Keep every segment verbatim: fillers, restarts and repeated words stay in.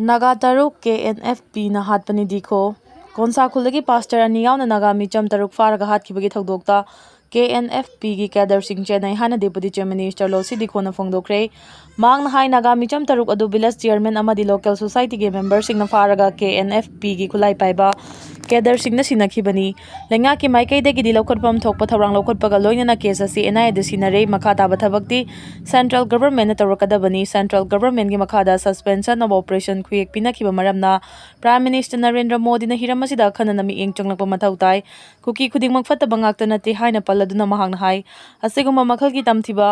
ꯅꯥꯒꯥ ꯇꯔꯨꯛ ꯀꯦ N F ꯄꯤꯅ ꯍꯥꯠꯄꯅꯤ ꯗꯤꯈꯣ꯫ ꯀꯣꯟꯁꯥ ꯈꯨꯜꯗꯒꯤ pastor ꯑꯅꯤ ꯌꯥꯎꯅ ꯅꯥꯒꯥ ꯃꯤꯆꯝ ꯇꯔꯨꯛ ꯐꯥꯔꯒ ꯍꯥꯠꯈꯤꯕꯒꯤ ꯊꯧꯗꯣꯛꯇ ꯀꯦ ꯑꯦꯟ ꯑꯦꯐ ꯄꯤꯒꯤ ꯀꯦꯗꯔꯁꯤꯡ ꯆꯦꯟꯅꯩ ꯍꯥꯏꯅ ꯗꯦꯄꯨꯇꯤ ꯆꯤꯐ ꯃꯤꯅꯤꯁꯇꯔ ꯂꯣꯁꯤ ꯗꯤꯈꯣꯅ ꯐꯣꯡꯗꯣꯛꯈ꯭ꯔꯦ꯫ ꯃꯍꯥꯛꯅ ꯍꯥꯏ, ꯅꯥꯒꯥ ꯃꯤꯆꯝ ꯇꯔꯨꯛ ꯑꯗꯨ ꯚꯤꯂꯦꯖ ꯆꯤꯌꯔꯃꯦꯟ ꯑꯃꯗꯤ ꯂꯣꯀꯦꯜ ꯁꯣꯁꯥꯏꯇꯤꯒꯤ ꯃꯦꯝꯕꯔꯁꯤꯡꯅ ꯐꯥꯔꯒ ꯀꯦ ꯑꯦꯟ ꯑꯦꯐ ꯄꯤꯒꯤ ꯈꯨꯠꯂꯥꯏ ꯄꯥꯏꯕ ꯀꯦꯗꯔꯁꯤꯡꯅ ꯁꯤꯟꯅꯈꯤꯕꯅꯤ꯫ ꯂꯩꯉꯥꯛꯀꯤ ꯃꯥꯏꯀꯩꯗꯒꯤꯗꯤ ꯂꯧꯈꯠꯐꯝ ꯊꯣꯛꯄ ꯊꯧꯔꯥꯡ ꯂꯧꯈꯠꯄꯒ ꯂꯣꯏꯅꯅ ꯀꯦꯁ ꯑꯁꯤ ꯑꯦꯟ ꯑꯥꯏ ꯑꯦꯗ ꯁꯤꯟꯅꯔꯦ꯫ ꯃꯈꯥ ꯇꯥꯕ ꯊꯕꯛꯇꯤ ꯁꯦꯟꯇ꯭ꯔꯦꯜ ꯒꯚꯔꯟꯃꯦꯟꯠꯅ ꯇꯧꯔꯛꯀꯗꯕꯅꯤ꯫ ꯁꯦꯟꯇ꯭ꯔꯦꯜ ꯒꯚꯔꯟꯃꯦꯟꯠꯀꯤ ꯃꯈꯥꯗ suspension of operation ꯈꯨꯌꯦꯛ ꯄꯤꯅꯈꯤꯕ ꯃꯔꯝꯅ ꯄ꯭ꯔꯥꯏꯝ ꯃꯤꯅꯤꯁꯇꯔ ꯅꯔꯦꯟꯗ꯭ꯔ ꯃꯣꯗꯤꯅ ꯍꯤꯔꯝ ꯑꯁꯤꯗ ꯑꯈꯟꯅꯅ ꯃꯤꯠꯌꯦꯡ ꯆꯪꯂꯛꯄ ꯃꯊꯧ ꯇꯥꯏ꯫ ꯀꯨꯀꯤ ꯈꯨꯗꯤꯡꯃꯛ ꯐꯠꯇꯕ ꯉꯥꯛꯇ ꯅꯠꯇꯦ ꯍꯥꯏꯅ ꯄꯜꯂꯗꯨꯅ ꯃꯍꯥꯛꯅ ꯍꯥꯏ, ꯑꯁꯤꯒꯨꯝꯕ ꯃꯈꯜꯒꯤ ꯇꯝꯊꯤꯕ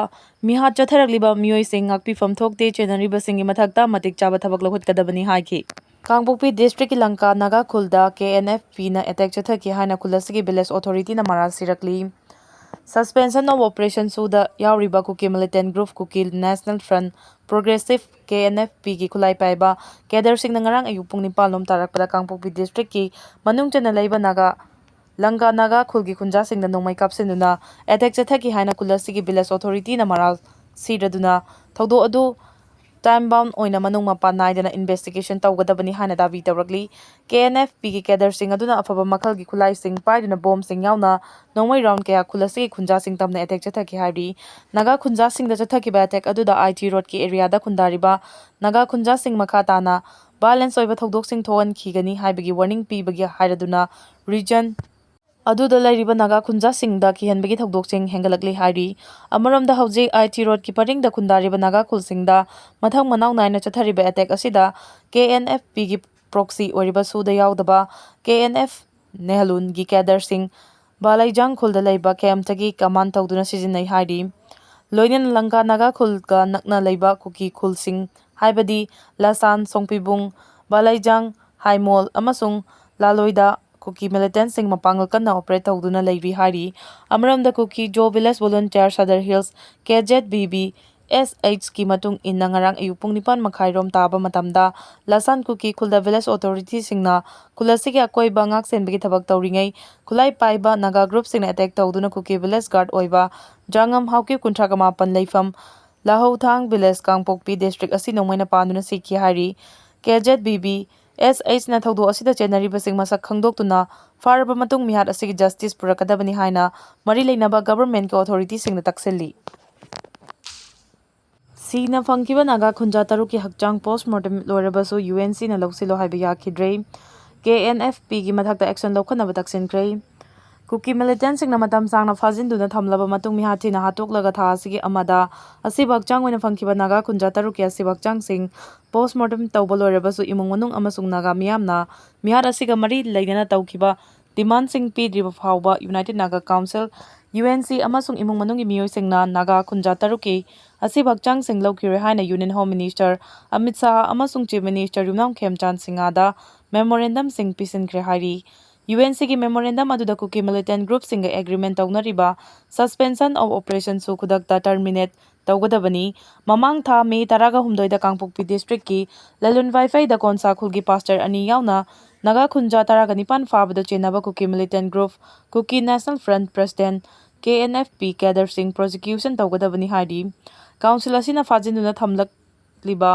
ꯃꯤꯍꯥꯠ ꯆꯠꯊꯔꯛꯂꯤꯕ ꯃꯤꯑꯣꯏꯁꯤꯡ ꯉꯥꯛꯄꯤꯐꯝ ꯊꯣꯛꯇꯦ, ꯆꯦꯟꯅꯔꯤꯕꯁꯤꯡꯒꯤ ꯃꯊꯛꯇ ꯃꯇꯤꯛ ꯆꯥꯕ ꯊꯕꯛ ꯂꯧꯈꯠꯀꯗꯕꯅꯤ ꯍꯥꯏꯈꯤ꯫ ꯀꯥꯡꯄꯣꯛꯄꯤ ꯗꯤꯁꯇ꯭ꯔꯤꯛꯀꯤ ꯂꯪꯀꯥ ꯅꯥꯒꯥ ꯈꯨꯜꯗ ꯀꯦ ꯑꯦꯟ ꯑꯦꯐ ꯄꯤꯅ ꯑꯦꯇꯦꯛ ꯆꯠꯊꯈꯤ ꯍꯥꯏꯅ ꯈꯨꯜ ꯑꯁꯤꯒꯤ ꯚꯤꯂꯦꯖ ꯑꯣꯊꯣꯔꯤꯇꯤꯅ ꯃꯔꯥꯜ ꯁꯤꯔꯛꯂꯤ꯫ Suspension of operation ꯁꯨꯗ ꯌꯥꯎꯔꯤꯕ Kuki militant group Kuki national front progressive, K N F ꯄꯤꯒꯤ ꯈꯨꯠꯂꯥꯏ ꯄꯥꯏꯕ ꯀꯦꯗꯔꯁꯤꯡꯅ ꯉꯔꯥꯡ ꯑꯌꯨꯛ ꯄꯨꯡ ꯅꯤꯄꯥꯟ ꯂꯣꯝ ꯇꯥꯔꯛꯄꯗ ꯀꯥꯡꯄꯣꯛꯄꯤ ꯗꯤꯁꯇ꯭ꯔꯤꯛꯀꯤ ꯃꯅꯨꯡ ꯆꯟꯅ ꯂꯩꯕ ꯅꯥꯒꯥ ꯂꯪꯒꯥ ꯅꯥꯒꯥ ꯈꯨꯜꯒꯤ ꯈꯨꯟꯖꯥꯁꯤꯡꯗ ꯅꯣꯡꯃꯩ ꯀꯥꯞꯁꯤꯟꯗꯨꯅ ꯑꯦꯇꯦꯛ ꯆꯠꯊꯈꯤ ꯍꯥꯏꯅ ꯈꯨꯜ ꯑꯁꯤꯒꯤ ꯚꯤꯂꯦꯖ ꯑꯣꯊꯣꯔꯤꯇꯤꯅ ꯃꯔꯥꯜ ꯁꯤꯔꯗꯨꯅ ꯊꯧꯗꯣꯛ ꯑꯗꯨ ꯇꯥꯏꯝ ꯕꯥꯎꯟ ꯑꯣꯏꯅ ꯃꯅꯨꯡ ꯃꯄꯥꯟ ꯅꯥꯏꯗꯅ ꯏꯟꯚꯦꯁꯇꯤꯒꯦꯁꯟ ꯇꯧꯒꯗꯕꯅꯤ ꯍꯥꯏꯅ ꯗꯥꯕꯤ ꯇꯧꯔꯛꯂꯤ꯫ ꯀꯦ ꯑꯦꯟ ꯑꯦꯐ ꯄꯤꯒꯤ ꯀꯦꯗꯔꯁꯤꯡ ꯑꯗꯨꯅ ꯑꯐꯕ ꯃꯈꯜꯒꯤ ꯈꯨꯠꯂꯥꯏꯁꯤꯡ ꯄꯥꯏꯗꯨꯅ ꯕꯣꯝꯁꯤꯡ ꯌꯥꯎꯅ ꯅꯣꯡꯃꯩ ꯔꯥꯎꯟ ꯀꯌꯥ ꯈꯨꯜ ꯑꯁꯤꯒꯤ ꯈꯨꯟꯖꯥꯁꯤꯡ ꯇꯝꯅ ꯑꯦꯇꯦꯛ ꯆꯠꯊꯈꯤ ꯍꯥꯏꯔꯤ꯫ ꯅꯥꯒꯥ ꯈꯨꯟꯖꯥꯁꯤꯡꯗ ꯆꯠꯊꯈꯤꯕ ꯑꯦꯇꯦꯛ ꯑꯗꯨꯗ ꯑꯥꯏ ꯇꯤ ꯔꯣꯗꯀꯤ ꯑꯦꯔꯤꯌꯥꯗ ꯈꯨꯟꯗꯥꯔꯤꯕ ꯅꯥꯒꯥ ꯈꯨꯟꯖꯥꯁꯤꯡ ꯃꯈꯥ ꯇꯥꯅ ꯚꯥꯏꯂꯦꯟꯁ ꯑꯣꯏꯕ ꯊꯧꯗꯣꯛꯁꯤꯡ ꯊꯣꯛꯍꯟꯈꯤꯒꯅꯤ ꯍꯥꯏꯕꯒꯤ ꯋꯥꯔꯅꯤꯡ ꯄꯤꯕꯒꯤ ꯍꯥꯏꯔꯗꯨꯅ ꯔꯤꯖꯟ ꯑꯗꯨꯗ ꯂꯩꯔꯤꯕ ꯅꯥꯒꯥ ꯈꯨꯟꯖꯥꯁꯤꯡꯗ ꯀꯤꯍꯟꯕꯒꯤ ꯊꯧꯗꯣꯛꯁꯤꯡ ꯍꯦꯟꯒꯠꯂꯛꯂꯤ ꯍꯥꯏꯔꯤ꯫ ꯑꯃꯔꯣꯝꯗ ꯍꯧꯖꯤꯛ ꯑꯥꯏ ꯇꯤ ꯔꯣꯗꯀꯤ ꯄꯔꯤꯡꯗ ꯈꯨꯟꯗꯥꯔꯤꯕ ꯅꯥꯒꯥ ꯈꯨꯜꯁꯤꯡꯗ ꯃꯊꯪ ꯃꯅꯥꯎ ꯅꯥꯏꯅ ꯆꯠꯊꯔꯤꯕ ꯑꯦꯇꯦꯛ ꯑꯁꯤꯗ ꯀꯦ ꯑꯦꯟ ꯑꯦꯐ ꯄꯤꯒꯤ ꯄ꯭ꯔꯣꯛꯁꯤ ꯑꯣꯏꯔꯤꯕ ꯁꯨꯗ ꯌꯥꯎꯗꯕ ꯀꯦ ꯑꯦꯟ ꯑꯦꯐ ꯅꯦꯍꯂꯨꯟꯒꯤ ꯀꯦꯗꯔꯁꯤꯡ ꯕꯥꯂꯩꯖꯥꯡ ꯈꯨꯜꯗ ꯂꯩꯕ ꯀꯦꯝꯞꯇꯒꯤ ꯀꯃꯥꯟ ꯇꯧꯗꯨꯅ ꯁꯤꯖꯤꯟꯅꯩ ꯍꯥꯏꯔꯤ꯫ ꯂꯣꯏꯅꯅ ꯂꯪꯀꯥ ꯅꯥꯒꯥ ꯈꯨꯜꯒ ꯅꯛꯅ ꯂꯩꯕ ꯀꯨꯀꯤ ꯈꯨꯜꯁꯤꯡ ꯍꯥꯏꯕꯗꯤ ꯂꯁꯥꯟ, ꯁꯣꯡꯄꯤꯕꯨꯡ, ꯕꯥꯂꯩꯖꯥꯡ, ꯍꯥꯏꯃꯣꯜ ꯑꯃꯁꯨꯡ ꯂꯥꯂꯣꯏꯗ ꯀꯨꯀꯤ ꯃꯤꯂꯤꯇꯦꯟꯁꯤꯡ ꯃꯄꯥꯡꯒꯜ ꯀꯟꯅ ꯑꯣꯄꯔꯦꯠ ꯇꯧꯗꯨꯅ ꯂꯩꯔꯤ ꯍꯥꯏꯔꯤ꯫ ꯑꯃꯔꯣꯝꯗ ꯀꯨꯀꯤ ꯖꯣ ꯚꯤꯂꯦꯖ ꯚꯣꯂꯨꯟꯇꯤꯌꯔ ꯁꯗꯔ ꯍꯤꯜꯁ ꯀꯦ ꯖꯦꯠ ꯚꯤ ꯚꯤ ꯑꯦꯁ ꯑꯩꯆꯀꯤ ꯃꯇꯨꯡ ꯏꯟꯅ ꯉꯔꯥꯡ ꯑꯌꯨꯛ ꯄꯨꯡ ꯅꯤꯄꯥꯟ ꯃꯈꯥꯏ ꯔꯣꯝ ꯇꯥꯕ ꯃꯇꯝꯗ ꯂꯁꯥꯟ ꯀꯨꯀꯤ ꯈꯨꯜꯗ ꯚꯤꯂꯦꯖ ꯑꯣꯊꯣꯔꯤꯇꯤꯁꯤꯡꯅ ꯈꯨꯜ ꯑꯁꯤꯒꯤ ꯑꯀꯣꯏꯕ ꯉꯥꯛ ꯁꯦꯟꯕꯒꯤ ꯊꯕꯛ ꯇꯧꯔꯤꯉꯩ ꯈꯨꯠꯂꯥꯏ ꯄꯥꯏꯕ ꯅꯥꯒꯥ ꯒ꯭ꯔꯨꯞꯁꯤꯡꯅ ꯑꯦꯇꯦꯛ ꯇꯧꯗꯨꯅ ꯀꯨꯀꯤ ꯚꯤꯂꯦꯖ ꯒꯥꯔꯗ ꯑꯣꯏꯕ ꯖꯥꯉꯝ ꯍꯥꯎꯀꯤꯞ ꯀꯨꯟꯊ꯭ꯔꯥ ꯃꯥꯄꯟ ꯂꯩꯐꯝ ꯂꯥꯍꯧꯊꯥꯡ ꯚꯤꯂꯦꯖ ꯀꯥꯡꯄꯣꯛꯄꯤ ꯗꯤꯁꯇ꯭ꯔꯤꯛ ꯑꯁꯤ ꯅꯣꯡꯃꯩꯅ ꯄꯥꯟꯗꯨꯅ ꯁꯤꯈꯤ ꯍꯥꯏꯔꯤ꯫ ꯀꯦ ꯖꯦꯠ ꯕꯤ ꯕꯤ ꯑꯦꯁ ꯑꯩꯆꯅ ꯊꯧꯗꯣꯛ ꯑꯁꯤꯗ ꯆꯦꯟꯅꯔꯤꯕꯁꯤꯡ ꯃꯁꯛ ꯈꯪꯗꯣꯛꯇꯨꯅ ꯐꯥꯔꯕ ꯃꯇꯨꯡ ꯃꯤꯍꯥꯠ ꯑꯁꯤꯒꯤ ꯖꯁꯇꯤꯁ ꯄꯨꯔꯛꯀꯗꯕꯅꯤ ꯍꯥꯏꯅ ꯃꯔꯤ ꯂꯩꯅꯕ ꯒꯚꯔꯟꯃꯦꯟꯠꯀꯤ ꯑꯣꯊꯣꯔꯤꯇꯤꯁꯤꯡꯅ ꯇꯛꯁꯤꯜꯂꯤ꯫ ꯁꯤꯅ ꯐꯪꯈꯤꯕ ꯅꯥꯒꯥ ꯈꯨꯟꯖꯥ ꯇꯔꯨꯛꯀꯤ ꯍꯛꯆꯥꯡ ꯄꯣꯁꯃꯣꯔꯇꯦꯝ ꯂꯣꯏꯔꯕꯁꯨ ꯌꯨ ꯑꯦꯟ ꯁꯤꯅ ꯂꯧꯁꯤꯜꯂꯣ ꯍꯥꯏꯕ ꯌꯥꯈꯤꯗ꯭ꯔꯦ꯫ ꯀꯦ ꯑꯦꯟ ꯑꯦꯐ ꯄꯤꯒꯤ ꯃꯊꯛꯇ ꯑꯦꯛꯁꯟ ꯂꯧꯈꯠꯅꯕ ꯇꯛꯁꯤꯟꯈ꯭ꯔꯦ꯫ ꯀꯨꯀꯤ ꯃꯤꯂꯤꯇꯦꯟꯠꯁꯤꯡꯅ ꯃꯇꯝ ꯁꯥꯡꯅ ꯐꯥꯖꯤꯟꯗꯨꯅ ꯊꯝꯂꯕ ꯃꯇꯨꯡ ꯃꯤꯍꯥꯠ ꯊꯤꯅ ꯍꯥꯠꯇꯣꯛꯂꯒ ꯊꯥ ꯑꯁꯤꯒꯤ ꯑꯃꯗ ꯑꯁꯤꯕ ꯍꯛꯆꯥꯡ ꯑꯣꯏꯅ ꯐꯪꯈꯤꯕ ꯅꯥꯒꯥ ꯈꯨꯟꯖꯥ ꯇꯔꯨꯛꯀꯤ ꯑꯁꯤꯕ ꯍꯛꯆꯥꯡꯁꯤꯡ ꯄꯣꯁꯃꯣꯔꯇꯦꯝ ꯇꯧꯕ ꯂꯣꯏꯔꯕꯁꯨ ꯏꯃꯨꯡ ꯃꯅꯨꯡ ꯑꯃꯁꯨꯡ ꯅꯥꯒꯥ ꯃꯤꯌꯥꯝꯅ ꯃꯤꯍꯥꯠ ꯑꯁꯤꯒ ꯃꯔꯤ ꯂꯩꯅꯅ ꯇꯧꯈꯤꯕ ꯗꯤꯃꯥꯟꯁꯤꯡ ꯄꯤꯗ꯭ꯔꯤꯕ ꯐꯥꯎꯕ United Naga Council, U N C, ꯑꯃꯁꯨꯡ ꯏꯃꯨꯡ ꯃꯅꯨꯡꯒꯤ ꯃꯤꯑꯣꯏꯁꯤꯡꯅ ꯅꯥꯒꯥ ꯈꯨꯟꯖꯥ ꯇꯔꯨꯛꯀꯤ ꯑꯁꯤꯕ ꯍꯛꯆꯥꯡꯁꯤꯡ ꯂꯧꯈꯤꯔꯣꯏ ꯍꯥꯏꯅ union home minister Amit Shah ꯑꯃꯁꯨꯡ ꯆꯤꯐ ꯃꯤꯅꯤꯁꯇꯔ ꯌꯨꯝꯅꯥꯝ ꯈꯦꯝꯆꯥꯟ ꯁꯤꯡꯍꯗ ꯃꯦꯃꯣꯔꯦꯟꯗꯝꯁꯤꯡ ꯄꯤꯁꯤꯟꯈ꯭ꯔꯦ ꯍꯥꯏꯔꯤ꯫ ꯌꯨ ꯑꯦꯟ ꯁꯤꯒꯤ ꯃꯦꯃꯣꯔꯦꯟꯗꯝ ꯑꯗꯨꯗ ꯀꯨꯀꯤ ꯃꯤꯂꯤꯇꯦꯟꯠ ꯒ꯭ꯔꯨꯞꯁꯤꯡꯒ ꯑꯦꯒ꯭ꯔꯤꯃꯦꯟꯠ ꯇꯧꯅꯔꯤꯕ ꯁꯁꯄꯦꯟꯁꯟ ꯑꯣꯐ ꯑꯣꯄꯔꯦꯁꯟꯁꯨ ꯈꯨꯗꯛꯇ ꯇꯔꯃꯤꯅꯦꯠ ꯇꯧꯒꯗꯕꯅꯤ꯫ ꯃꯃꯥꯡ ꯊꯥ ꯃꯦ ꯇꯔꯥꯒ ꯍꯨꯝꯗꯣꯏꯗ ꯀꯥꯡꯄꯣꯛꯄꯤ ꯗꯤꯁꯇ꯭ꯔꯤꯛꯀꯤ ꯂꯂꯨꯟ ꯋꯥꯏꯐꯩꯗ ꯀꯣꯟꯁꯥ ꯈꯨꯜꯒꯤ ꯄꯥꯁꯇꯔ ꯑꯅꯤ ꯌꯥꯎꯅ ꯅꯥꯒꯥ ꯈꯨꯟꯖꯥ ꯇꯔꯥꯒ ꯅꯤꯄꯥꯟ ꯐꯥꯕꯗ ꯆꯦꯟꯅꯕ Kuki militant group Kuki national front president, K N F P, ꯀꯦꯗꯔꯁꯤꯡ ꯄ꯭ꯔꯣꯁꯤꯀ꯭ꯌꯨꯁꯟ ꯇꯧꯒꯗꯕꯅꯤ ꯍꯥꯏꯔꯤ꯫ ꯀꯥꯎꯟꯁꯤꯜ ꯑꯁꯤꯅ ꯐꯥꯖꯤꯟꯗꯨꯅ ꯊꯝꯂꯛꯂꯤꯕ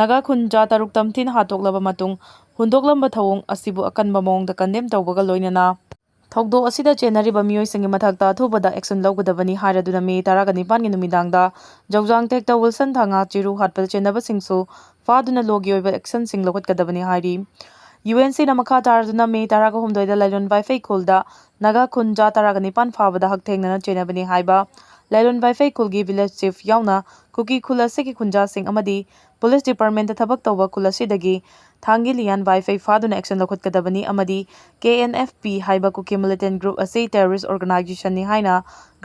ꯅꯥꯒꯥ ꯈꯨꯟꯖꯥ ꯇꯔꯨꯛ ꯇꯝꯊꯤꯅ ꯍꯥꯠꯇꯣꯛꯂꯕ ꯃꯇꯨꯡ ꯍꯨꯟꯗꯣꯛꯂꯝꯕ ꯊꯧꯑꯣꯡ ꯑꯁꯤꯕꯨ ꯑꯀꯟꯕ ꯃꯑꯣꯡꯗ ꯀꯟꯗꯦꯝ ꯇꯧꯕꯒ ꯂꯣꯏꯅꯅ ꯊꯧꯗꯣꯛ ꯑꯁꯤꯗ ꯆꯦꯟꯅꯔꯤꯕ ꯃꯤꯑꯣꯏꯁꯤꯡꯒꯤ ꯃꯊꯛꯇ ꯑꯊꯨꯕꯗ ꯑꯦꯛꯁꯟ ꯂꯧꯒꯗꯕꯅꯤ ꯍꯥꯏꯔꯗꯨꯅ ꯃꯦ ꯇꯔꯥꯒ ꯅꯤꯄꯥꯟꯒꯤ ꯅꯨꯃꯤꯗꯥꯡꯗ ꯖꯧꯖꯥꯡ ꯇꯦꯛꯇ ꯋꯤꯜꯁꯟ ꯊꯥꯉꯥ ꯆꯤꯔꯨ ꯍꯥꯠꯄꯗ ꯆꯦꯟꯅꯕꯁꯤꯡꯁꯨ ꯐꯥꯗꯨꯅ ꯂꯣꯒꯤ ꯑꯣꯏꯕ ꯑꯦꯛꯁꯟꯁꯤꯡ ꯂꯧꯈꯠꯀꯗꯕꯅꯤ ꯍꯥꯏꯔꯤ꯫ ꯌꯨ ꯑꯦꯟ ꯁꯤꯅ ꯃꯈꯥ ꯇꯥꯔꯗꯨꯅ ꯃꯦ ꯇꯔꯥꯒ ꯍꯨꯝꯗꯣꯏꯗ ꯂꯥꯏꯂꯣꯟ ꯋꯥꯏꯐꯩ ꯈꯨꯜꯗ ꯅꯥꯒꯥ ꯈꯨꯟꯖꯥ ꯇꯔꯥꯒ ꯅꯤꯄꯥꯟ ꯐꯥꯕꯗ ꯍꯛꯊꯦꯡꯅꯅ ꯆꯦꯟꯅꯕꯅꯤ ꯍꯥꯏꯕ ꯂꯥꯏꯂꯣꯟ ꯋꯥꯏꯐꯩ ꯈꯨꯜꯒꯤ ꯚꯤꯂꯦꯖ ꯆꯤꯐ ꯌꯥꯎꯅ ꯀꯨꯀꯤ ꯈꯨꯜ ꯑꯁꯤꯒꯤ ꯈꯨꯟꯖꯥꯁꯤꯡ ꯑꯃꯗꯤ ꯄꯨꯂꯤꯁ ꯗꯤꯄꯥꯔꯠꯃꯦꯟꯠꯇ ꯊꯕꯛ ꯇꯧꯕ ꯈꯨꯜ ꯑꯁꯤꯗꯒꯤ ꯊꯥꯡꯒꯤ ꯂꯤꯌꯥꯟ ꯋꯥꯏꯐꯩ ꯐꯥꯗꯨꯅ ꯑꯦꯛꯁꯟ ꯂꯧꯈꯠꯀꯗꯕꯅꯤ ꯑꯃꯗꯤ ꯀꯦ ꯑꯦꯟ ꯑꯦꯐ ꯄꯤ ꯍꯥꯏꯕ ꯀꯨꯀꯤ ꯃꯤꯂꯤꯇꯦꯟꯠ ꯒ꯭ꯔꯨꯞ ꯑꯁꯤ ꯇꯦꯔꯣꯔꯤꯁ꯭ꯠ ꯑꯣꯔꯒꯅꯥꯏꯖꯦꯁꯟꯅꯤ ꯍꯥꯏꯅ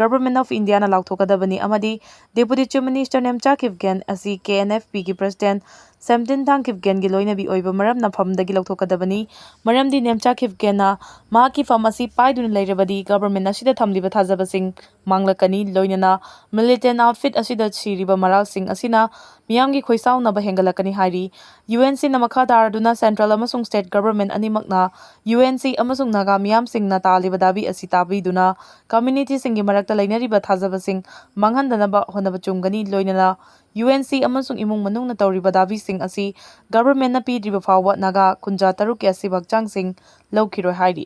ꯒꯚꯔꯟꯃꯦꯟꯠ ꯑꯣꯐ ꯏꯟꯗꯤꯌꯥꯅ ꯂꯥꯎꯊꯣꯛꯀꯗꯕꯅꯤ ꯑꯃꯗꯤ ꯗꯦꯄꯨꯇꯤ ꯆꯤꯐ ꯃꯤꯅꯤꯁꯇꯔ ꯅꯦꯝꯆꯥ ꯈꯤꯞꯒꯦꯟ ꯑꯁꯤ ꯀꯦ ꯑꯦꯟ ꯑꯦꯐ ꯄꯤꯒꯤ ꯄ꯭ꯔꯦꯁꯤꯗꯦꯟꯠ ꯁꯦꯝꯇꯤꯟ ꯊꯥꯡ ꯈꯤꯞꯒꯦꯟꯒꯤ ꯂꯣꯏꯅꯕꯤ ꯑꯣꯏꯕ ꯃꯔꯝꯅ ꯐꯝꯗꯒꯤ ꯂꯧꯊꯣꯛꯀꯗꯕꯅꯤ꯫ ꯃꯔꯝꯗꯤ ꯅꯦꯝꯆꯥ ꯈꯤꯞꯒꯦꯟꯅ ꯃꯍꯥꯛꯀꯤ ꯐꯝ ꯑꯁꯤ ꯄꯥꯏꯗꯨꯅ ꯂꯩꯔꯕꯗꯤ ꯒꯚꯔꯟꯃꯦꯟꯠ ꯑꯁꯤꯗ ꯊꯝꯂꯤꯕ ꯊꯥꯖꯕꯁꯤꯡ ꯃꯥꯡꯂꯛꯀꯅꯤ, ꯂꯣꯏꯅꯅ ꯃꯤꯂꯤꯇꯦꯟꯠ ꯑꯥꯎꯠꯐꯤꯠ ꯑꯁꯤꯗ ꯁꯤꯔꯤꯕ ꯃꯔꯥꯜꯁꯤꯡ ꯑꯁꯤꯅ ꯃꯤꯌꯥꯝꯒꯤ ꯈꯣꯏꯁꯥꯎꯅꯕ ꯍꯦꯟꯒꯠꯂꯛꯀꯅꯤ ꯍꯥꯏꯔꯤ꯫ UNCꯅ ꯃꯈꯥ ꯇꯥꯔꯗꯨꯅ central ꯑꯃꯁꯨꯡ state government ꯑꯅꯤꯃꯛꯅ UNC ꯑꯃꯁꯨꯡ ꯅꯥꯒꯥ ꯃꯤꯌꯥꯝꯁꯤꯡꯅ ꯇꯥꯜꯂꯤꯕ ꯗꯥꯕꯤ ꯑꯁꯤ ꯇꯥꯕꯤꯗꯨꯅ communityꯁꯤꯡꯒꯤ ꯃꯔꯛꯇ ꯂꯩꯅꯔꯤꯕ ꯊꯥꯖꯕꯁꯤꯡ ꯃꯥꯡꯍꯟꯗꯅꯕ ꯍꯣꯠꯅꯕ ꯆꯨꯝꯒꯅꯤ꯫ ꯂꯣꯏꯅꯅ UNC ꯑꯃꯁꯨꯡ ꯏꯃꯨꯡ ꯃꯅꯨꯡꯅ ꯇꯧꯔꯤꯕ ꯗꯥꯕꯤꯁꯤꯡ ꯑꯁꯤ governmentꯅ ꯄꯤꯗ꯭ꯔꯤꯕ ꯐꯥꯎꯕ ꯅꯥꯒꯥ ꯈꯨꯟꯖꯥ ꯇꯔꯨꯛꯀꯤ ꯑꯁꯤꯕ ꯍꯛꯆꯥꯡꯁꯤꯡ ꯂꯧꯈꯤꯔꯣꯏ ꯍꯥꯏꯔꯤ꯫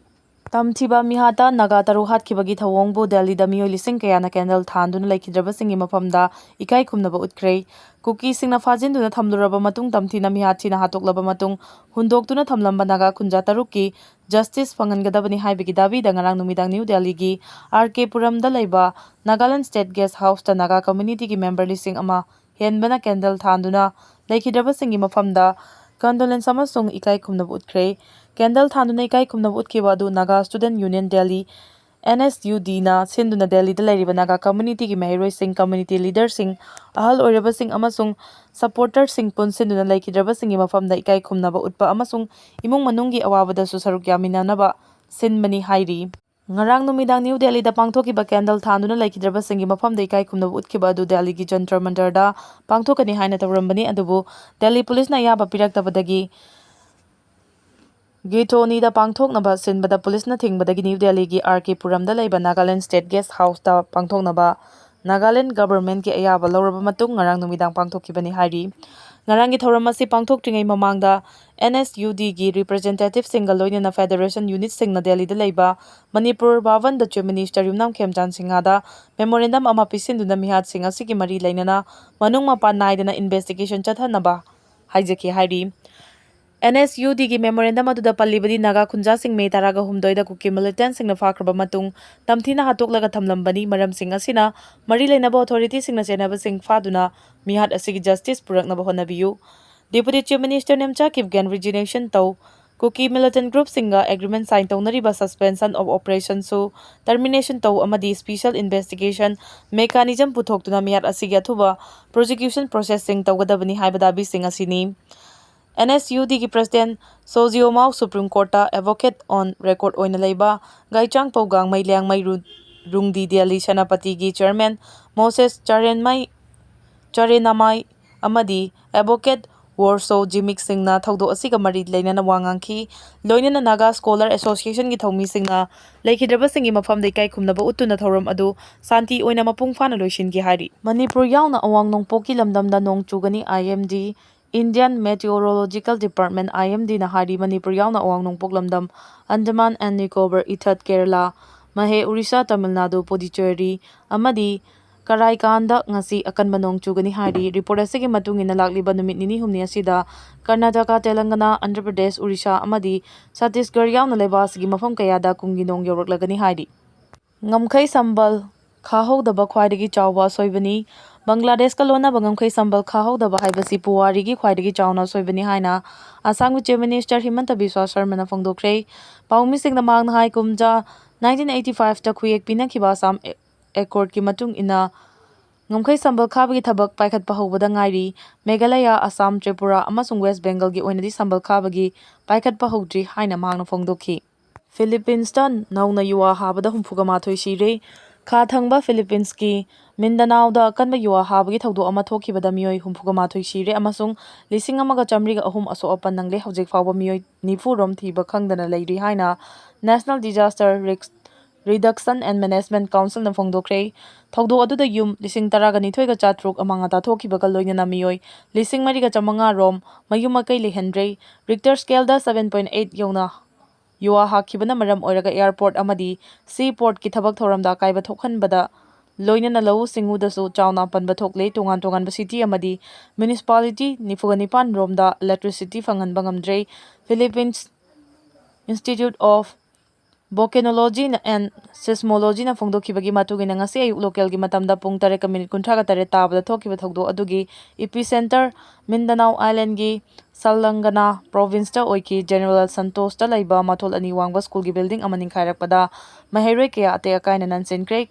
ꯇꯝꯊꯤꯕ ꯃꯤꯍꯥꯠꯇ ꯅꯥꯒꯥ ꯇꯔꯨꯛ ꯍꯥꯠꯈꯤꯕꯒꯤ ꯊꯧꯑꯣꯡꯕꯨ ꯗꯦꯜꯂꯤꯗ ꯃꯤꯑꯣꯏ ꯂꯤꯁꯤꯡ ꯀꯌꯥꯅ candle ꯊꯥꯟꯗꯨꯅ ꯂꯩꯈꯤꯗ꯭ꯔꯕꯁꯤꯡꯒꯤ ꯃꯐꯝꯗ ꯏꯀꯥꯏ ꯈꯨꯝꯅꯕ ꯎꯠꯈ꯭ꯔꯦ꯫ ꯀꯨꯀꯤꯁꯤꯡꯅ ꯐꯥꯖꯤꯟꯗꯨꯅ ꯊꯝꯂꯨꯔꯕ ꯃꯇꯨꯡ, ꯇꯝꯊꯤꯅ ꯃꯤꯍꯥꯠ ꯊꯤꯅ ꯍꯥꯠꯇꯣꯛꯂꯕ ꯃꯇꯨꯡ, ꯍꯨꯟꯗꯣꯛꯇꯨꯅ ꯊꯝꯂꯝꯕ ꯅꯥꯒꯥ ꯈꯨꯟꯖꯥ ꯇꯔꯨꯛꯀꯤ justice ꯐꯪꯍꯟꯒꯗꯕꯅꯤ ꯍꯥꯏꯕꯒꯤ ꯗꯥꯕꯤꯗ ꯉꯔꯥꯡ ꯅꯨꯃꯤꯗꯥꯡ ꯅ꯭ꯌꯨ ꯗꯦꯜꯂꯤꯒꯤ ꯑꯥꯔ ꯀꯦ ꯄꯨꯔꯝꯗ ꯂꯩꯕ Nagaland State Guest Houseꯇ Naga communityꯒꯤ member ꯂꯤꯁꯤꯡ ꯑꯃ ꯍꯦꯟꯕꯅ candle ꯊꯥꯟꯗꯨꯅ ꯂꯩꯈꯤꯗ꯭ꯔꯕꯁꯤꯡꯒꯤ ꯃꯐꯝꯗ condolence ꯑꯃꯁꯨꯡ ꯏꯀꯥꯏ ꯈꯨꯝꯅꯕ ꯎꯠꯈ꯭ꯔꯦ꯫ Candle ꯊꯥꯟꯗꯨꯅ ꯏꯀꯥꯏ ꯈꯨꯝꯅꯕ ꯎꯠꯈꯤꯕ ꯑꯗꯨ Naga Student Union Delhi, NSUDꯅ ꯁꯤꯟꯗꯨꯅ ꯗꯦꯜꯂꯤꯗ ꯂꯩꯔꯤꯕ ꯅꯥꯒꯥ communityꯒꯤ ꯃꯍꯩꯔꯣꯏꯁꯤꯡ, community leaderꯁꯤꯡ, ꯑꯍꯜ ꯑꯣꯏꯔꯕꯁꯤꯡ ꯑꯃꯁꯨꯡ supporterꯁꯤꯡ ꯄꯨꯟꯁꯤꯟꯗꯨꯅ ꯂꯩꯈꯤꯗ꯭ꯔꯕꯁꯤꯡꯒꯤ ꯃꯐꯝꯗ ꯏꯀꯥꯏ ꯈꯨꯝꯅꯕ ꯎꯠꯄ ꯑꯃꯁꯨꯡ ꯏꯃꯨꯡ ꯃꯅꯨꯡꯒꯤ ꯑꯋꯥꯕꯗꯁꯨ ꯁꯔꯨꯛ ꯌꯥꯃꯤꯟꯅꯅꯕ ꯁꯤꯟꯕꯅꯤ ꯍꯥꯏꯔꯤ꯫ ꯉꯔꯥꯡ ꯅꯨꯃꯤꯗꯥꯡ ꯅ꯭ꯌꯨ ꯗꯦꯜꯂꯤꯗ ꯄꯥꯡꯊꯣꯛꯈꯤꯕ candle ꯊꯥꯟꯗꯨꯅ ꯂꯩꯈꯤꯗ꯭ꯔꯕꯁꯤꯡꯒꯤ ꯃꯐꯝꯗ ꯏꯀꯥꯏ ꯈꯨꯝꯅꯕ ꯎꯠꯈꯤꯕ ꯑꯗꯨ ꯗꯦꯜꯂꯤꯒꯤ ꯖꯟꯇꯔ ꯃꯟꯇꯔꯗ ꯄꯥꯡꯊꯣꯛꯀꯅꯤ ꯍꯥꯏꯅ ꯇꯧꯔꯝꯕꯅꯤ, ꯑꯗꯨꯕꯨ ꯗꯦꯜꯂꯤ ꯄꯨꯂꯤꯁꯅ ꯑꯌꯥꯕ ꯄꯤꯔꯛꯇꯕꯗꯒꯤ ꯒꯤꯊꯣꯅꯤꯗ ꯄꯥꯡꯊꯣꯛꯅꯕ ꯁꯤꯟꯕꯗ ꯄꯨꯂꯤꯁꯅ ꯊꯤꯡꯕꯗꯒꯤ ꯅ꯭ꯌꯨ ꯗꯦꯜꯂꯤꯒꯤ ꯑꯥꯔ ꯀꯦ ꯄꯨꯔꯝꯗ ꯂꯩꯕ Nagaland State Guest Houseꯇ ꯄꯥꯡꯊꯣꯛꯅꯕ Nagaland governmentꯀꯤ ꯑꯌꯥꯕ ꯂꯧꯔꯕ ꯃꯇꯨꯡ ꯉꯔꯥꯡ ꯅꯨꯃꯤꯗꯥꯡ ꯄꯥꯡꯊꯣꯛꯈꯤꯕꯅꯤ ꯍꯥꯏꯔꯤ꯫ ꯉꯔꯥꯡꯒꯤ ꯊꯧꯔꯝ ꯑꯁꯤ ꯄꯥꯡꯊꯣꯛꯇ꯭ꯔꯤꯉꯩ ꯃꯃꯥꯡꯗ NSUDꯒꯤ representativeꯁꯤꯡꯒ ꯂꯣꯏꯅꯅ federation unitꯁꯤꯡꯅ ꯗꯦꯜꯂꯤꯗ ꯂꯩꯕ ꯃꯅꯤꯄꯨꯔ ꯚꯥꯕꯟꯗ Chief Minister ꯌꯨꯝꯅꯥꯝ ꯈꯦꯝꯆꯥꯟ ꯁꯤꯡꯍꯗ memorandum ꯑꯃ ꯄꯤꯁꯤꯟꯗꯨꯅ ꯃꯤꯍꯥꯠꯁꯤꯡ ꯑꯁꯤꯒꯤ ꯃꯔꯤ ꯂꯩꯅꯅ ꯃꯅꯨꯡ ꯃꯄꯥꯟ ꯅꯥꯏꯗꯅ investigation ꯆꯠꯊꯅꯕ ꯍꯥꯏꯖꯈꯤ ꯍꯥꯏꯔꯤ꯫ NSUDꯒꯤ memorandum ꯑꯗꯨꯗ ꯄꯜꯂꯤꯕꯗꯤ ꯅꯥꯒꯥ ꯈꯨꯟꯖꯥꯁꯤꯡ ꯃꯦ ꯇꯔꯥꯒ ꯍꯨꯝꯗꯣꯏꯗ ꯀꯨꯀꯤ militantꯁꯤꯡꯅ ꯐꯥꯈ꯭ꯔꯕ ꯃꯇꯨꯡ ꯇꯝꯊꯤꯅ ꯍꯥꯠꯇꯣꯛꯂꯒ ꯊꯝꯂꯝꯕꯅꯤ꯫ ꯃꯔꯝꯁꯤꯡ ꯑꯁꯤꯅ ꯃꯔꯤ ꯂꯩꯅꯕ authorityꯁꯤꯡꯅ ꯆꯦꯟꯅꯕꯁꯤꯡ ꯐꯥꯗꯨꯅ ꯃꯤꯍꯥꯠ ꯑꯁꯤꯒꯤ justice ꯄꯨꯔꯛꯅꯕ ꯍꯣꯠꯅꯕꯤꯌꯨ꯫ Deputy Chief Minister Nemcha Kipgen resignation ꯇꯧ, ꯀꯨꯀꯤ militant groupꯁꯤꯡꯒ agreement sign ꯇꯧꯅꯔꯤꯕ suspension of operationꯁꯨ termination ꯇꯧ ꯑꯃꯗꯤ special investigation mechanism ꯄꯨꯊꯣꯛꯇꯨꯅ ꯃꯤꯍꯥꯠ ꯑꯁꯤꯒꯤ ꯑꯊꯨꯕ prosecution processꯁꯤꯡ ꯇꯧꯒꯗꯕꯅꯤ ꯍꯥꯏꯕ ꯗꯥꯕꯤꯁꯤꯡ ꯑꯁꯤꯅꯤ꯫ NSUDꯒꯤ president ꯁꯣꯖꯤꯑꯣ Mao Supreme Courtꯇ advocate on record ꯑꯣꯏꯅ ꯂꯩꯕ ꯒꯥꯏꯆꯥꯡꯄꯧ ꯒꯥꯡꯃꯩ ꯂꯤꯌꯥꯡꯃꯩ ꯔꯨ-, ꯔꯨꯡꯗꯤ ꯗꯦꯜꯂꯤ ꯁꯦꯅꯥꯄꯇꯤꯒꯤ chairman ꯃꯣꯁꯦꯁ ꯆꯥꯔꯦꯟꯃꯩ, ꯆꯥꯔꯦꯅꯥꯃꯥꯏ ꯑꯃꯗꯤ ꯑꯦꯗꯚꯣꯀꯦꯠ ꯋꯣꯔꯁꯣ ꯖꯤꯃꯤꯛ ꯁꯤꯡꯅ ꯊꯧꯗꯣꯛ ꯑꯁꯤꯒ ꯃꯔꯤ ꯂꯩꯅꯅ ꯋꯥ ꯉꯥꯡꯈꯤ꯫ ꯂꯣꯏꯅꯅ ꯅꯥꯒꯥ ꯁ꯭ꯀꯣꯂꯔ ꯑꯦꯁꯣꯁꯤꯌꯦꯁꯟꯒꯤ ꯊꯧꯃꯤꯁꯤꯡꯅ ꯂꯩꯈꯤꯗ꯭ꯔꯕꯁꯤꯡꯒꯤ ꯃꯐꯝꯗ ꯏꯀꯥꯏ ꯈꯨꯝꯅꯕ ꯎꯠꯇꯨꯅ ꯊꯧꯔꯝ ꯑꯗꯨ ꯁꯥꯟꯇꯤ ꯑꯣꯏꯅ ꯃꯄꯨꯡ ꯐꯥꯅ ꯂꯣꯏꯁꯤꯟꯈꯤ ꯍꯥꯏꯔꯤ꯫ ꯃꯅꯤꯄꯨꯔ ꯌꯥꯎꯅ ꯑꯋꯥꯡ ꯅꯣꯡꯄꯣꯛꯀꯤ ꯂꯝꯗꯝꯗ ꯅꯣꯡ ꯆꯨꯒꯅꯤ꯫ I M D, Indian Meteorological Department, I M D ꯅ ꯍꯥꯏꯔꯤ, ꯃꯅꯤꯄꯨꯔ ꯌꯥꯎꯅ ꯑꯋꯥꯡ ꯅꯣꯡꯄꯣꯛ ꯂꯝꯗꯝ, ꯑꯟꯗꯃꯥꯟ and ꯅꯤꯀꯣꯕꯔ ꯏꯊꯠ, ꯀꯦꯔꯂꯥ, ꯃꯍꯦ, ꯎꯔꯤꯁꯥ, ꯇꯥꯃꯤꯜ ꯅꯥꯗꯨ, ꯄꯨꯗꯨꯆꯦꯔꯤ ꯑꯃꯗꯤ ꯀꯔꯥꯏꯀꯥꯟꯗ ꯉꯁꯤ ꯑꯀꯟꯕ ꯅꯣꯡ ꯆꯨꯒꯅꯤ ꯍꯥꯏꯔꯤ꯫ ꯔꯤꯄꯣꯔꯠ ꯑꯁꯤꯒꯤ ꯃꯇꯨꯡ ꯏꯟꯅ ꯂꯥꯛꯂꯤꯕ ꯅꯨꯃꯤꯠ ꯅꯤꯅꯤ ꯍꯨꯝꯅꯤ ꯑꯁꯤꯗ ꯀꯔꯅꯥꯇꯀꯥ, ꯇꯦꯂꯪꯒꯅꯥ, ꯑꯟꯙ꯭ꯔ ꯄ꯭ꯔꯗꯦꯁ, ꯎꯔꯤꯁꯥ ꯑꯃꯗꯤ ꯆꯇꯤꯁꯒꯔ ꯌꯥꯎꯅ ꯂꯩꯕꯥꯛ ꯑꯁꯤꯒꯤ ꯃꯐꯝ ꯀꯌꯥꯗ ꯀꯨꯝꯒꯤ ꯅꯣꯡ ꯌꯧꯔꯛꯂꯒꯅꯤ ꯍꯥꯏꯔꯤ꯫ ꯉꯝꯈꯩ ꯁꯝꯕꯜ ꯈꯥꯍꯧꯗꯕ ꯈ꯭ꯋꯥꯏꯗꯒꯤ ꯆꯥꯎꯕ ꯑꯁꯣꯏꯕꯅꯤ꯫ ꯕꯪꯒ꯭ꯂꯥꯗꯦꯁꯀ ꯂꯣꯟꯅꯕ ꯉꯝꯈꯩ ꯁꯝꯕꯜ ꯈꯥꯍꯧꯗꯕ ꯍꯥꯏꯕꯁꯤ ꯄꯨꯋꯥꯔꯤꯒꯤ ꯈ꯭ꯋꯥꯏꯗꯒꯤ ꯆꯥꯎꯅ ꯑꯁꯣꯏꯕꯅꯤ ꯍꯥꯏꯅ ꯑꯁꯥꯝꯒꯤ Chief Minister ꯍꯤꯃꯟꯇ ꯕꯤꯁ꯭ꯋꯥ ꯁꯔꯃꯅ ꯐꯣꯡꯗꯣꯛꯈ꯭ꯔꯦ꯫ ꯄꯥꯎꯃꯤꯁꯤꯡꯅ ꯃꯍꯥꯛꯅ ꯍꯥꯏ, ꯀꯨꯝꯖꯥ nineteen eighty five ꯇ ꯈꯨꯌꯦꯛ ꯄꯤꯅꯈꯤꯕ ꯑꯁꯥꯝ ꯑꯦ-, ꯑꯦꯀꯣꯔꯗꯀꯤ ꯃꯇꯨꯡ ꯏꯟꯅ ꯉꯝꯈꯩ ꯁꯝꯕꯜ ꯈꯥꯕꯒꯤ ꯊꯕꯛ ꯄꯥꯏꯈꯠꯄ ꯍꯧꯕꯗ ꯉꯥꯏꯔꯤ꯫ ꯃꯦꯘꯥꯂꯌꯥ, ꯑꯁꯥꯝ, ꯇ꯭ꯔꯤꯄꯨꯔꯥ ꯑꯃꯁꯨꯡ ꯋꯦꯁ ꯕꯦꯡꯒꯜꯒꯤ ꯑꯣꯏꯅꯗꯤ ꯁꯝꯕꯜ ꯈꯥꯕꯒꯤ ꯄꯥꯏꯈꯠꯄ ꯍꯧꯗ꯭ꯔꯤ ꯍꯥꯏꯅ ꯃꯍꯥꯛꯅ ꯐꯣꯡꯗꯣꯛꯈꯤ꯫ ꯐꯤꯂꯤꯄꯤꯟꯁꯇ ꯅꯧꯅ ꯌꯨꯋꯥ ꯍꯥꯕꯗ ꯍꯨꯝꯐꯨꯒ ꯃꯥꯊꯣꯏ ꯁꯤꯔꯦ꯫ ꯈꯥ ꯊꯪꯕ ꯐꯤꯂꯤꯄꯤꯟꯁꯀꯤ ꯃꯤꯟꯗꯅꯥꯎꯗ ꯑꯀꯟꯕ ꯌꯨꯋꯥ ꯍꯥꯕꯒꯤ ꯊꯧꯗꯣꯛ ꯑꯃ ꯊꯣꯛꯈꯤꯕꯗ ꯃꯤꯑꯣꯏ ꯍꯨꯝꯐꯨꯒ ꯃꯥꯊꯣꯏ ꯁꯤꯔꯦ ꯑꯃꯁꯨꯡ ꯂꯤꯁꯤꯡ ꯑꯃꯒ ꯆꯥꯃꯔꯤꯒ ꯑꯍꯨꯝ ꯑꯁꯣꯛ ꯑꯄꯟ ꯅꯪꯂꯦ꯫ ꯍꯧꯖꯤꯛ ꯐꯥꯎꯕ ꯃꯤꯑꯣꯏ ꯅꯤꯐꯨ ꯔꯣꯝ ꯊꯤꯕ ꯈꯪꯗꯅ ꯂꯩꯔꯤ ꯍꯥꯏꯅ National Disaster Risk Reduction and Management Council ꯅ ꯐꯣꯡꯗꯣꯛꯈ꯭ꯔꯦ꯫ ꯊꯧꯗꯣꯛ ꯑꯗꯨꯗ ꯌꯨꯝ ꯂꯤꯁꯤꯡ ꯇꯔꯥꯒ ꯅꯤꯊꯣꯏꯒ ꯆꯥꯇ꯭ꯔꯨꯛ ꯑꯃꯥꯡ ꯑꯇꯥ ꯊꯣꯛꯈꯤꯕꯒ ꯂꯣꯏꯅꯅ ꯃꯤꯑꯣꯏ ꯂꯤꯁꯤꯡ ꯃꯔꯤꯒ ꯆꯥꯃꯉꯥ ꯔꯣꯝ ꯃꯌꯨꯝ ꯃꯀꯩ ꯂꯩꯍꯟꯗ꯭ꯔꯦ꯫ ꯔꯤꯛꯇꯔ ꯁ꯭ꯀꯦꯜꯗ seven point eight ꯌꯧꯅ ꯌꯨꯋꯥ ꯍꯥꯈꯤꯕꯅ ꯃꯔꯝ ꯑꯣꯏꯔꯒ ꯑꯦꯌꯔꯄꯣꯔꯠ ꯑꯃꯗꯤ ꯁꯤ ꯄꯣꯔꯠꯀꯤ ꯊꯕꯛ ꯊꯧꯔꯝꯗ ꯑꯀꯥꯏꯕ ꯊꯣꯛꯍꯟꯕꯗ ꯂꯣꯏꯅꯅ ꯂꯧꯎ ꯁꯤꯡꯎꯗꯁꯨ ꯆꯥꯎꯅ ꯑꯄꯟꯕ ꯊꯣꯛꯂꯦ꯫ ꯇꯣꯉꯥꯟ ꯇꯣꯉꯥꯟꯕ ꯁꯤꯇꯤ ꯑꯃꯗꯤ ꯃ꯭ꯌꯨꯅꯤꯁꯤꯄꯥꯂꯤꯇꯤ ꯅꯤꯐꯨꯒ ꯅꯤꯄꯥꯟ ꯔꯣꯝꯗ ꯏꯂꯦꯛꯇ꯭ꯔꯤꯁꯤꯇꯤ ꯐꯪꯍꯟꯕ ꯉꯝꯗ꯭ꯔꯦ꯫ Philippines Institute of Volcanology and Seismology ꯅ ꯐꯣꯡꯗꯣꯛꯈꯤꯕꯒꯤ ꯃꯇꯨꯡ ꯏꯟꯅ, ꯉꯁꯤ ꯑꯌꯨꯛ ꯂꯣꯀꯦꯜꯒꯤ ꯃꯇꯝꯗ ꯄꯨꯡ ꯇꯔꯦꯠꯀ ꯃꯤꯅꯤꯠ ꯀꯨꯟꯊ꯭ꯔꯥꯒ ꯇꯔꯦꯠ ꯇꯥꯕꯗ ꯊꯣꯛꯈꯤꯕ ꯊꯧꯗꯣꯛ ꯑꯗꯨꯒꯤ ꯏꯄꯤꯁꯦꯟꯇꯔ ꯃꯤꯟꯗꯅꯥꯎ ꯑꯥꯏꯂꯦꯟꯒꯤ ꯁꯂꯪꯒꯅꯥ ꯄ꯭ꯔꯣꯚꯤꯟꯁꯇ ꯑꯣꯏꯈꯤ꯫ ꯖꯦꯅꯦꯔꯦꯜ ꯁꯟꯇꯣꯁꯇ ꯂꯩꯕ ꯃꯊꯣꯜ ꯑꯅꯤ ꯋꯥꯡꯕ ꯁ꯭ꯀꯨꯜꯒꯤ ꯕꯤꯜꯗꯤꯡ ꯑꯃ ꯅꯤꯡꯈꯥꯏꯔꯛꯄꯗ ꯃꯍꯩꯔꯣꯏ ꯀꯌꯥ ꯑꯇꯦꯛ ꯑꯀꯥꯏꯅ ꯅꯟꯁꯤꯟꯈ꯭ꯔꯦ꯫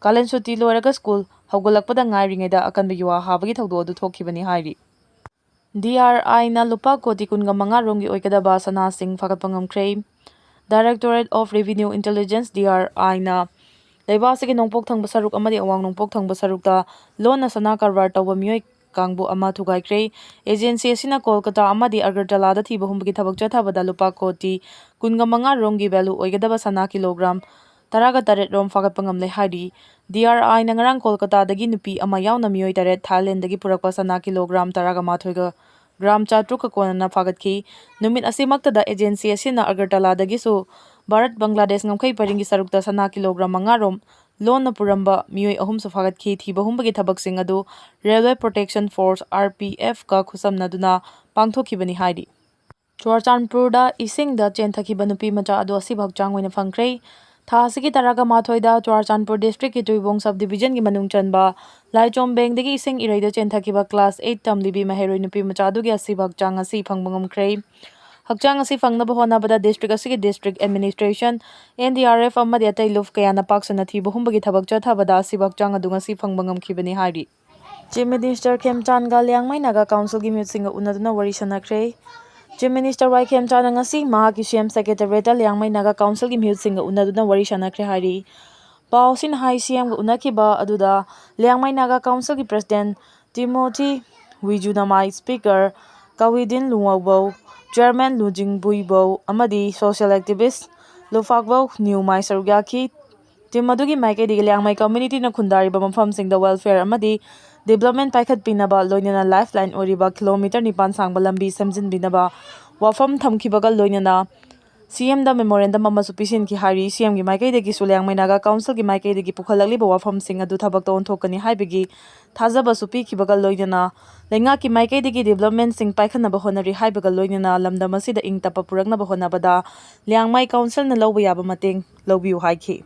ꯀꯥꯂꯦꯟ ꯁꯨꯇꯤ ꯂꯣꯏꯔꯒ ꯁ꯭ꯀꯨꯜ ꯍꯧꯒꯠꯂꯛꯄꯗ ꯉꯥꯏꯔꯤꯉꯩꯗ ꯑꯀꯟꯕ ꯌꯨꯋꯥ ꯍꯥꯕꯒꯤ ꯊꯧꯗꯣꯛ ꯑꯗꯨ ꯊꯣꯛꯈꯤꯕꯅꯤ ꯍꯥꯏꯔꯤ꯫ D R I ꯅ ꯂꯨꯄꯥ ꯀꯣꯇꯤ ꯀꯨꯟꯒ ꯃꯉꯥ ꯔꯣꯝꯒꯤ ꯑꯣꯏꯒꯗꯕ ꯁꯅꯥꯁꯤꯡ ꯐꯥꯒꯠꯄ ꯉꯝꯈ꯭ꯔꯦ꯫ Directorate of Revenue Intelligence, D R I ꯅ ꯂꯩꯕꯥꯛ ꯑꯁꯤꯒꯤ ꯅꯣꯡꯄꯣꯛ ꯊꯪꯕ ꯁꯔꯨꯛ ꯑꯃꯗꯤ ꯑꯋꯥꯡ ꯅꯣꯡꯄꯣꯛ ꯊꯪꯕ ꯁꯔꯨꯛꯇ ꯂꯣꯟꯅ ꯁꯅꯥ ꯀꯔꯕꯥꯔ ꯇꯧꯕ ꯃꯤꯑꯣꯏ ꯀꯥꯡꯕꯨ ꯑꯃ ꯊꯨꯒꯥꯏꯈ꯭ꯔꯦ꯫ ꯑꯦꯖꯦꯟꯁꯤ ꯑꯁꯤꯅ ꯀꯣꯜꯀꯇꯥ ꯑꯃꯗꯤ ꯑꯒꯔꯇꯂꯥꯗ ꯊꯤꯕ ꯍꯨꯝꯕꯒꯤ ꯊꯕꯛ ꯆꯠꯊꯕꯗ ꯂꯨꯄꯥ ꯀꯣꯇꯤ ꯀꯨꯟꯒ ꯃꯉꯥ ꯔꯣꯝꯒꯤ ꯚꯦꯂꯨ ꯑꯣꯏꯒꯗꯕ ꯁꯅꯥ ꯀꯤꯂꯣꯒ꯭ꯔꯥꯝ ꯇꯔꯥꯒ ꯇꯔꯦꯠ ꯔꯣꯝ ꯐꯥꯒꯠꯄ ꯉꯝꯂꯦ ꯍꯥꯏꯔꯤ꯫ ꯗꯤ ꯑꯥꯔ ꯑꯥꯏꯅ ꯉꯔꯥꯡ ꯀꯣꯜꯀꯇꯥꯗꯒꯤ ꯅꯨꯄꯤ ꯑꯃ ꯌꯥꯎꯅ ꯃꯤꯑꯣꯏ ꯇꯔꯦꯠ ꯊꯥꯏꯂꯦꯟꯗꯒꯤ ꯄꯨꯔꯛꯄ ꯁꯅꯥ ꯀꯤꯂꯣꯒ꯭ꯔꯥꯝ ꯇꯔꯥꯒ ꯃꯥꯊꯣꯏꯒ ꯒ꯭ꯔꯥꯝ ꯆꯥꯇ꯭ꯔꯨꯛꯀ ꯀꯣꯟꯅꯅ ꯐꯥꯒꯠꯈꯤ꯫ ꯅꯨꯃꯤꯠ ꯑꯁꯤꯃꯛꯇꯗ ꯑꯦꯖꯦꯟꯁꯤ ꯑꯁꯤꯅ ꯑꯒꯔꯇꯂꯥꯗꯒꯤꯁꯨ ꯚꯥꯔꯠ ꯕꯪꯒ꯭ꯂꯥꯗꯦꯁ ꯉꯝꯈꯩ ꯄꯔꯤꯡꯒꯤ ꯁꯔꯨꯛꯇ ꯁꯅꯥ ꯀꯤꯂꯣꯒ꯭ꯔꯥꯝ ꯃꯉꯥ ꯔꯣꯝ ꯂꯣꯟꯅ ꯄꯨꯔꯝꯕ ꯃꯤꯑꯣꯏ ꯑꯍꯨꯝꯁꯨ ꯐꯥꯒꯠꯈꯤ꯫ ꯊꯤꯕ ꯍꯨꯝꯕꯒꯤ ꯊꯕꯛꯁꯤꯡ ꯑꯗꯨ Railway Protection Force, R P F, ꯀ ꯈꯨꯠꯁꯝꯅꯗꯨꯅ ꯄꯥꯡꯊꯣꯛꯈꯤꯕꯅꯤ ꯍꯥꯏꯔꯤ꯫ ꯆꯨꯔꯆꯥꯟꯄꯨꯔꯗ ꯏꯁꯤꯡꯗ ꯆꯦꯟꯊꯈꯤꯕ ꯅꯨꯄꯤ ꯃꯆꯥ ꯑꯗꯨ ꯑꯁꯤꯕ ꯍꯛꯆꯥꯡ ꯑꯣꯏꯅ ꯐꯪꯈ꯭ꯔꯦ꯫ ꯊꯥ ꯑꯁꯤꯒꯤ ꯇꯔꯥꯒ ꯃꯥꯊꯣꯏꯗ ꯆꯨꯔꯆꯥꯟꯄꯨꯔ ꯗꯤꯁꯇ꯭ꯔꯤꯛꯀꯤ ꯇꯨꯏꯕꯣꯡ ꯁꯕ ꯗꯤꯕꯤꯖꯟꯒꯤ ꯃꯅꯨꯡ ꯆꯟꯕ ꯂꯥꯏꯆꯣꯝꯕꯦꯡꯗꯒꯤ ꯏꯁꯤꯡ ꯏꯔꯩꯗ ꯆꯦꯟꯊꯈꯤꯕ ꯀ꯭ꯂꯥꯁ ꯑꯩꯠ ꯇꯝꯂꯤꯕꯤ ꯃꯍꯩꯔꯣꯏ ꯅꯨꯄꯤ ꯃꯆꯥ ꯑꯗꯨꯒꯤ ꯑꯁꯤꯕ ꯍꯛꯆꯥꯡ ꯑꯁꯤ ꯐꯪꯕ ꯉꯝꯈ꯭ꯔꯦ꯫ ꯍꯛꯆꯥꯡ ꯑꯁꯤ ꯐꯪꯅꯕ ꯍꯣꯠꯅꯕꯗ ꯗꯤꯁꯇ꯭ꯔꯤꯛ ꯑꯁꯤꯒꯤ district administration, N D R F ꯑꯃꯗꯤ ꯑꯇꯩ ꯂꯨꯞ ꯀꯌꯥꯅ ꯄꯥꯛ ꯁꯟꯅ ꯊꯤꯕ ꯍꯨꯝꯕꯒꯤ ꯊꯕꯛ ꯆꯠꯊꯕꯗ ꯑꯁꯤꯕ ꯍꯛꯆꯥꯡ ꯑꯗꯨ ꯉꯁꯤ ꯐꯪꯕ ꯉꯝꯈꯤꯕꯅꯤ ꯍꯥꯏꯔꯤ꯫ ꯆꯤꯐ ꯃꯤꯅꯤꯁꯇꯔ ꯈꯦꯝꯆꯥꯟꯒ ꯂꯤꯌꯥꯡꯃꯩ ꯅꯥꯒꯥ ꯀꯥꯎꯟꯁꯤꯜꯒꯤ ꯃꯤꯍꯨꯠꯁꯤꯡꯒ ꯎꯅꯗꯨꯅ ꯋꯥꯔꯤ ꯁꯥꯟꯅꯈ꯭ꯔꯦ꯫ ꯆꯤꯐ ꯃꯤꯅꯤꯁꯇꯔ ꯋꯥꯏ ꯈꯦꯝꯆꯥꯟꯅ ꯉꯁꯤ ꯃꯍꯥꯛꯀꯤ ꯁꯤ ꯑꯦꯝ ꯁꯦꯀ꯭ꯔꯦꯇꯦꯔꯤꯌꯦꯠꯇ ꯂꯤꯌꯥꯡꯃꯩ ꯅꯥꯒꯥ ꯀꯥꯎꯟꯁꯤꯜꯒꯤ ꯃꯤꯍꯨꯠꯁꯤꯡꯒ ꯎꯅꯗꯨꯅ ꯋꯥꯔꯤ ꯁꯥꯟꯅꯈ꯭ꯔꯦ ꯍꯥꯏꯔꯤ꯫ ꯄꯥꯎ ꯑꯁꯤꯅ ꯍꯥꯏ, ꯁꯤ ꯑꯦꯝꯒ ꯎꯅꯈꯤꯕ ꯑꯗꯨꯗ ꯂꯤꯌꯥꯡꯃꯩ ꯅꯥꯒꯥ ꯀꯥꯎꯟꯁꯤꯜꯒꯤ ꯄ꯭ꯔꯁꯤꯗꯦꯟ ꯇꯤꯃꯣꯊꯤ ꯋꯤꯖꯨꯅꯃꯥꯏ, ꯁ꯭ꯄꯤꯀꯔ ꯀꯋꯤꯗꯤꯟ ꯂꯨꯋꯥꯎꯕꯧ, ꯆꯤꯌꯔꯃꯦꯟ ꯂꯨꯖꯤꯡꯕꯨꯏꯕꯧ ꯑꯃꯗꯤ ꯁꯣꯁꯤꯌꯦꯜ ꯑꯦꯛꯇꯤꯚꯤꯁ ꯂꯨꯐꯥꯛꯕꯧ ꯅꯤꯎꯃꯥꯏ ꯁꯔꯨꯛ ꯌꯥꯈꯤ꯫ ꯇꯤꯝ ꯑꯗꯨꯒꯤ ꯃꯥꯏꯀꯩꯗꯒꯤ ꯂꯤꯌꯥꯡꯃꯩ ꯀꯝꯃ꯭ꯌꯨꯅꯤꯇꯤꯅ ꯈꯨꯟꯗꯥꯔꯤꯕ ꯃꯐꯝꯁꯤꯡꯗ ꯋꯦꯜꯐꯤꯌꯔ ꯑꯃꯗꯤ ꯗꯤꯕ꯭ꯂꯞꯃꯦꯟ ꯄꯥꯏꯈꯠꯄꯤꯅꯕ, ꯂꯣꯏꯅꯅ ꯂꯥꯏꯐ ꯂꯥꯏꯟ ꯑꯣꯏꯔꯤꯕ ꯀꯤꯂꯣꯃꯤꯇꯔ ꯅꯤꯄꯥꯟ ꯁꯥꯡꯕ ꯂꯝꯕꯤ ꯁꯦꯝꯖꯤꯟꯕꯤꯅꯕ ꯋꯥꯐꯝ ꯊꯝꯈꯤꯕꯒ ꯂꯣꯏꯅꯅ ꯁꯤ ꯑꯦꯝꯗ ꯃꯦꯃꯣꯔꯦꯟꯗꯝ ꯑꯃꯁꯨ ꯄꯤꯁꯤꯟꯈꯤ ꯍꯥꯏꯔꯤ꯫ ꯁꯤ ꯑꯦꯝꯒꯤ ꯃꯥꯏꯀꯩꯗꯒꯤꯁꯨ ꯂꯤꯌꯥꯡꯃꯩ ꯅꯥꯒꯥ ꯀꯥꯎꯟꯁꯤꯜꯒꯤ ꯃꯥꯏꯀꯩꯗꯒꯤ ꯄꯨꯈꯠꯂꯛꯂꯤꯕ ꯋꯥꯐꯝꯁꯤꯡ ꯑꯗꯨ ꯊꯕꯛꯇ ꯑꯣꯟꯊꯣꯛꯀꯅꯤ ꯍꯥꯏꯕꯒꯤ ꯊꯥꯖꯕꯁꯨ ꯄꯤꯈꯤꯕꯒ ꯂꯣꯏꯅꯅ ꯂꯩꯉꯥꯛꯀꯤ ꯃꯥꯏꯀꯩꯗꯒꯤ ꯗꯤꯕ꯭ꯂꯞꯃꯦꯟꯁꯤꯡ ꯄꯥꯏꯈꯠꯅꯕ ꯍꯣꯠꯅꯔꯤ ꯍꯥꯏꯕꯒ ꯂꯣꯏꯅꯅ ꯂꯝꯗꯝ ꯑꯁꯤꯗ ꯏꯪ ꯇꯞꯄ ꯄꯨꯔꯛꯅꯕ ꯍꯣꯠꯅꯕꯗ ꯂꯤꯌꯥꯡꯃꯩ ꯀꯥꯎꯟꯁꯤꯜꯅ ꯂꯧꯕ ꯌꯥꯕ ꯃꯇꯦꯡ ꯂꯧꯕꯤꯌꯨ ꯍꯥꯏꯈꯤ꯫